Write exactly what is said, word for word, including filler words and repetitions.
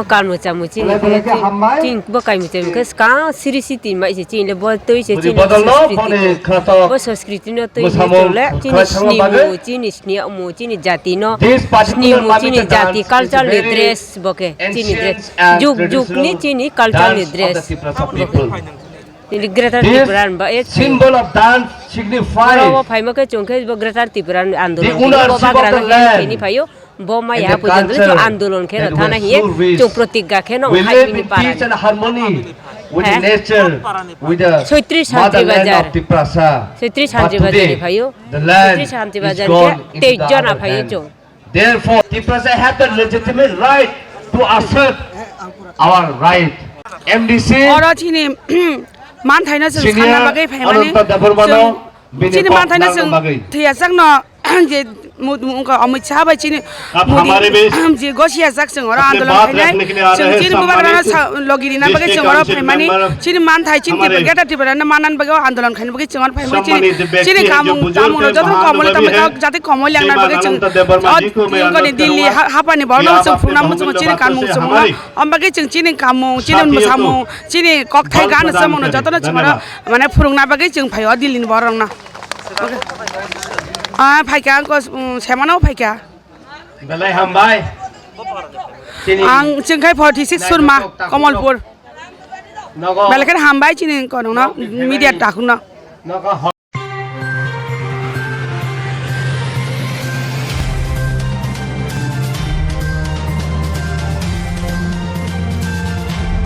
Kanmu chamu chini khe chini bo kaimung chamu khe skang siri siti mai se chini le bo twi se chini sanskritino. Bo sanskritino twi le chini snimu chini sniyamu chini jatino snimu chini jati culture ni dress bo khe chini dress juk juk ni chini culture ni dress bo khe. Chini Greater Tripura ni ba e chini. Symbol of dance signify. Oro phaima khe chwng khe bo Greater Tripura ni andolon bo bagra khe chini phaio. Bo maya puja dulu chu andolon khe thana hiye chu protigga khe no hai ni para. Peace and harmony with the nature, with the motherland of Tiprasa. Soitri Santri Bazar ni phaio. Soitri Santri Bazar khe tei jona phaio chu. Therefore, Tiprasa have the legitimate right to assert our right. M D C. Oro chini manthaino chwng sanna bagwi phaimani. Chini manthaino chwng thwiyasak no je Modi wngkha Amit Shah bai chini Modi je gosiya jak chwng oro andolon khainai chwng chini bubagrano logi rina bagwi chwng oro phaimani chini manthai chini Greater Tripura no manna bagwi andolon khaina bagwi chwng oro phaimani chini chini kamung tamung no joto komole tamung jati komole langna bagwi chwng o Delhi hapani borno chwng phunukna muchungo chini kamung chwng oro. Ombagwi chwng chini kamung, chini mwsamung, chini kokthai gan samung no jotono chwng mane phwrwngna bagwi chwng phaio Delhi ni borok no. Ah, phaikha ang kos, um, semano phaikha. Belai hambai. Ang chwng khai forty six Surma, Komolpur. Belai khe hambai chini kono no, media takhuk no.